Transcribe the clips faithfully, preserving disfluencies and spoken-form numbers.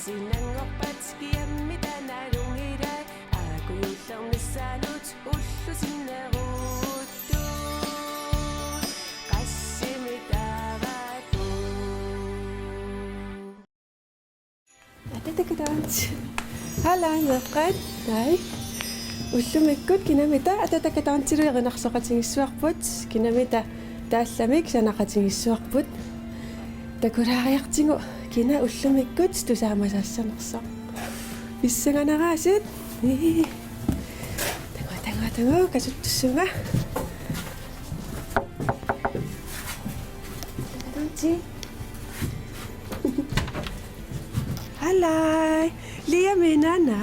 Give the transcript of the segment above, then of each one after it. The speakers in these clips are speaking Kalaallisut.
Sinanngorpat kiammi tanalungilai, aakujuullernissaanut ullup sinneruttut qassimi taavalu. Atatakadonti. Hallo, meeqqat. Hej. Ullumikkut kinamita Atatakadontilu erinarsoqatigiissuarput, kinamita taallamik sanaqatigiissuarput. Takulaariartigu kina ullumikkut tusaamasaassanersoq. Pissanganaraasit. Ii. Taga, taga, taga, kasuttussunga. Atatakadonti. Hallo. Liami, Nana.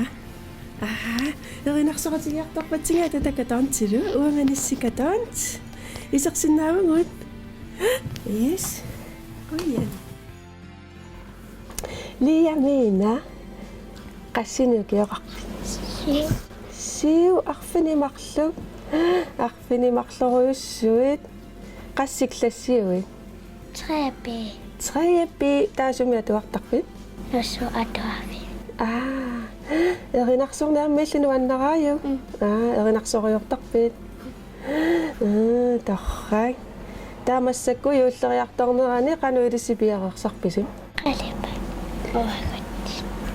Aha, erinarsoqatigiartorpatsigit Atatakadontilu, uanga Nissikadonti. Isersinnaavugut. Yes. Qujan. Liami, Nana. Qassinik ukioqarpit? Siu. Siu, arfineq-marluk. Arfineq-marlorujussuit. Qassit klassiuit? Tre B. Tre B, taava sumi atuartarpit? Nuussuup atuarfimmi. Aa, erinarsorneq aamma illit nuannaraajuk? Mm. Aa, erinarsorujoortarpit? Aa, torrak. Taava massakkut juulleriartornerani qanoq ilissi piareersarpisi? Qalipaallugu uagutsinnut.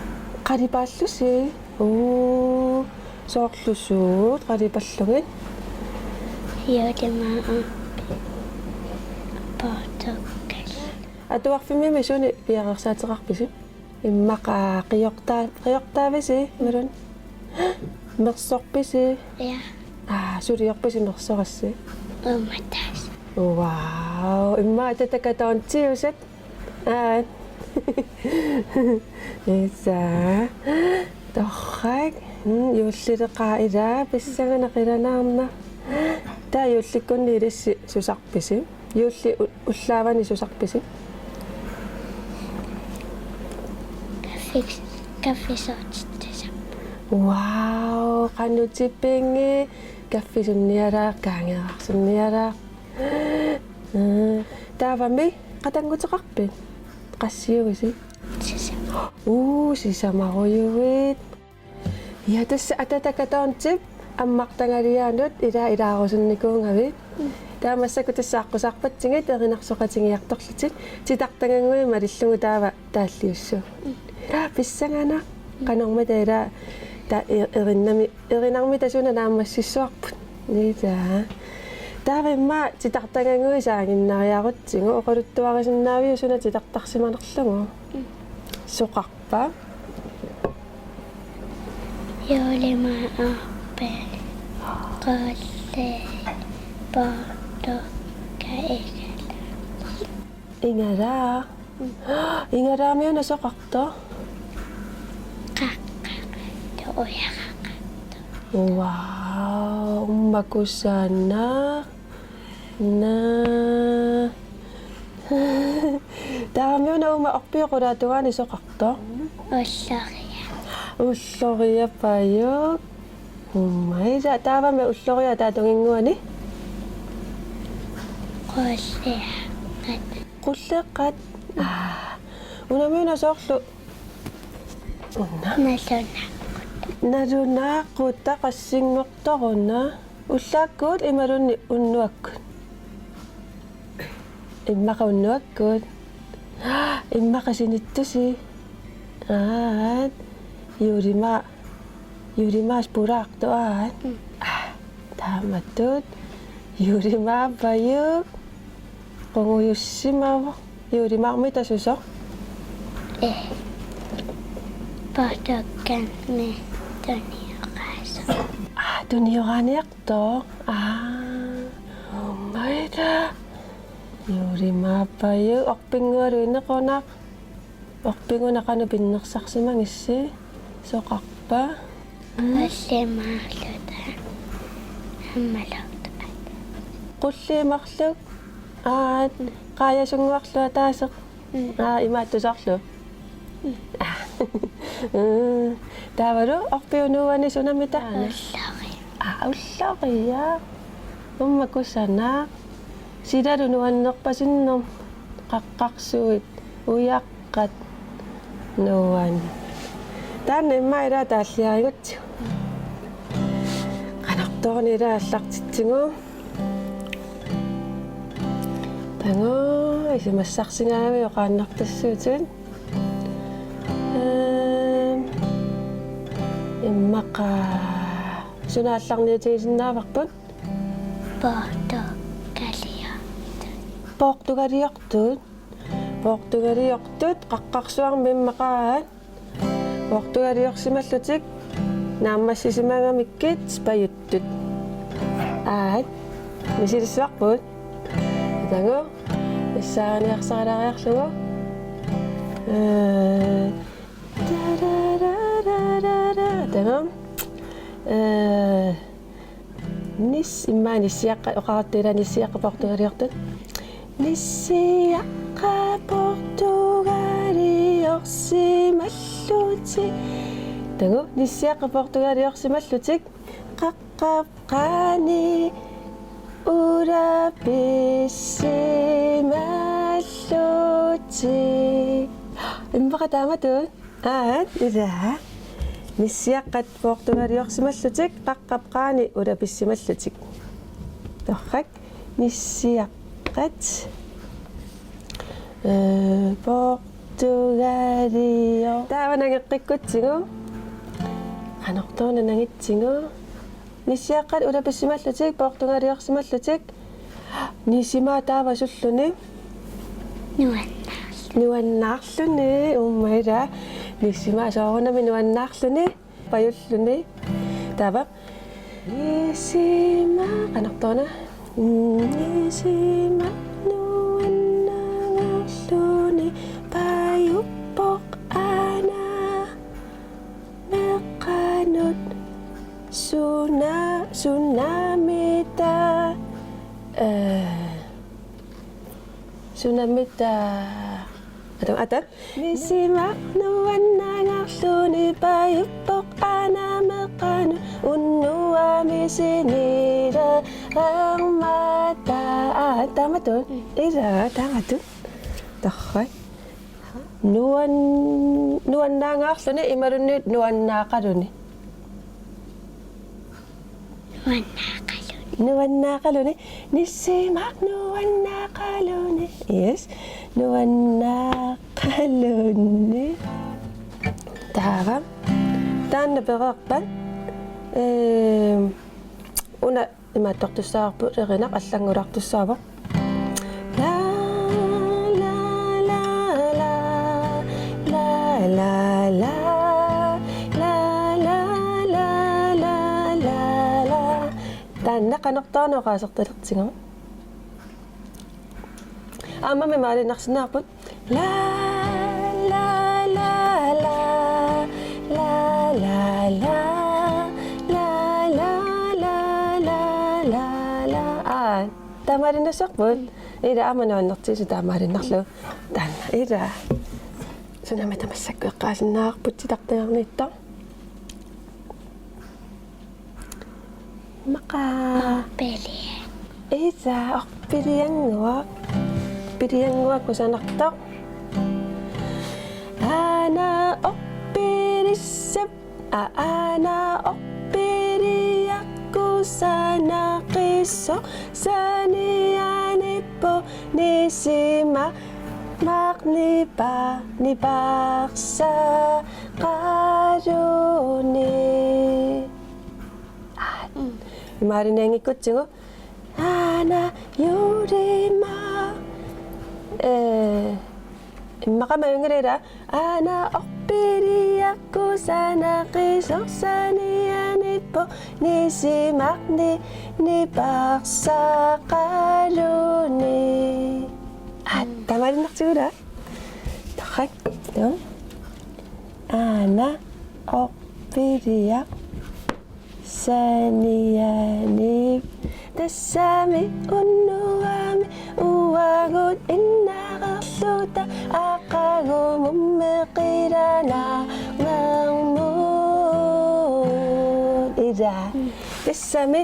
Qalipaallusi? Uu, soorlu suut qalipaallugit? Juulimaaq. Portugal. Atuarfimmimi sunik piareersaateqarpisi? Immaqa qiortaa-, qiortaavisi, imaluunniit? Mersorpisi? Ja. Aa, suliorpisi mersorassi? Uummattaaq. Wow, immaqa Atatakadontiusat. Aat. Isa. Torrak. Mm, juullileqaaq, ila pissanganaq, qilanaarnaq. Taava juullikkunni ilissi susarpisi? Juullip u-, ullaavani susarpisi? Kaffis-, kaffissuutittusarpunga. Wow, qanoq tipigit. Kaffisunnialaaq, kaangeerarsunnialaaq. Mm. Taavami qatannguteqarpit? Qassiuisi? Sisama. Uu, sisamarujuit. Ja, tassa Atatakadonti ammartangaliaanut ila ilaarusunnikuugavit. Mm. Taava massakkut tassa aqqusaarpatsigit erinarsoqatigiartorlutit. Titartagannguit malillugu taava taalliussuu. Mm. Ila pissanganaq. Qanormita ila ta-, e-, erinami-, erinarmita suna naammassissuarput? Ila. Taava immaqa titartagannguit saaginnariarutsigu, oqaluttuarisinnaaviuk suna titartarsimanerlugu? Mm. Soqarpa? Juulimaaq, orpiq, qulleq, portuka, igalaaq. Igalaaq. Igalaamiuna soqartoq? Qaqqaq. Tuujaqaqartoq. Wow, uumma kusanaq. Naa. Taavamiuna uuma orpiup qulaatungaani soqartoq? Ulloriaq. Ulloriaq, pajuk. Uumma, ila taavami ulloriaq ataatunginnguani? Qulleqqat. Qulleqqat. Aa. Unamiuna soorlu? Una. Nalunaaqqut. Nalunaaqqut, taqassinngortoruna. Ullaakkut imaluunniit unnuakkut? Immaqa unnuakkut. Immaqa sinittusi. Aat. Juulimaaq. Juulimaaq pulaartoq, aat. Mm. Aa, taamatut. Juulimaaq, pajuk. Qungujussimavoq. Juulimaarmita susoq? Ee. Portugalimi tunioraasumik. Aa, tunioraaniartoq. Aa. Uummaita. Juulimaaq, pajuk, orpinngualu inequnaq. Orpiguna qanoq pinnersarsimagissi? Soqarpa? Qulliit marluk. Aammalu. Qulliit marluk. Aat, qaajasunnguarlu ataaseq. Mm. Aa, imaattusoorlu. Mm. Taavalu orpiup nuuani sunamita? Ulloriaq. Aa, ulloriaq. Uumma kusanaq. Silalu nuannerpasinnermut. Qaqqarsuit, ujaqqat. Nuan. Taanna immaqa ila taalliarigutsigu. Qanartoorni ila aallartitsigu. Taanna isumassarsinnaaviuk qaannartassuutit. Ehm, immaqa suna aallarniutigisinnaavarput? Portugaliortut. Portugaliortut. Portugaliortut qaqqarsuarmi immaqa aat. Portugaliorsimallutik naammassisimagamikkit pajuttut. Aat. Misilissuarput. Taanna. Missaaniarsaralaariarlugu. Ee, tararararara. Taanna. Ee, Nis-, immaqa nissiaqqat oqaruttut ila nissiaqqat portugaliortut. Nissiaqqat portugaliorsimallutik. Taanna, nissiaqqat portugaliorsimallutik. Qaqqap qaani ulapissimallutik. Immaqa taamatut. Aat, ila. Nissiaqqat portugaliorsimallutik, qaqqap qaani ulapissimallutik. Torrak, nissiaqqat. Ee, portugalio-. Taava nangeqqikkutsigu. Qanartoorna nangitsigu. Nissiaqqat ulapissimallutik, portugaliorsimallutik. Nisimaa taava sulluni? Nuannaarluni. Nuannaarluni, uumma ila. Nisimaa soorunami nuannaarluni. Pajulluni. Taava. Nisimaa, qanartoorna. Nisimaa nuannaarluni pajuppoq aana. Meeqqanut suna-, sunamita, ee, sunamita, atam, atam. Nisimaq nuannaarluni pajuppoq aana meeqqanut unnuami sinilereermata. Aa, taamatut. Ila, taamatut. Torrak. Nuan-, nuannaarluni imaluunniit nuannaaqaluni? Nuannaaqaluni. Nuannaaqaluni. Nisimaq nuannaaqaluni. Yes. Nuannaaqaluni. Taava. Taanna pereerpat. Ehm, una Imaattortussaavarput, erinaq allanngulartussaavoq. La, la, la, la, la, la, la. Taanna qanartoorna oqaasertalertigu. Aammami maaliinnarsinnaavarput. La, la, la, la. La, la, la. La, la, la, la, la, la. Aa, taamaaliinnassavarput. Ila aamma nuannertigisoq taamaaliinnarlugu. Taanna, ila. Sunamita massakkut eqqaasinnaavarput titartagarniittoq. Immaqa. Orpiliannguaq. Ila, orpiliannguaq. Orpiliannguaq kusanartoq. Aana orpilissap-, a-, aana orpiliaq kusanaqisoq sanianippoq nisimaq, maq nipa-, niparsaqaluni. Aa, mm. Imaaliinnanngikkutsigu. Aana juulimaa. Ee, immaqa majunngilara. Aana orpiliaq kusanaqisoq sanianippoq nisimaq ni-, niparsaqaluni. Aa, taamaaliinnartigu ila. Torrak. Joo. Aana orpiliaq sanianip. Tassami unnuami uagut innareerluta aqagu mummeqilanarnermut. Ila. Tassami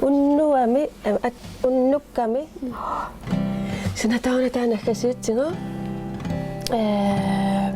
unnuami, eh, at-, unnukkami. Suna taanna taanna aggasiutsigu. Ehm,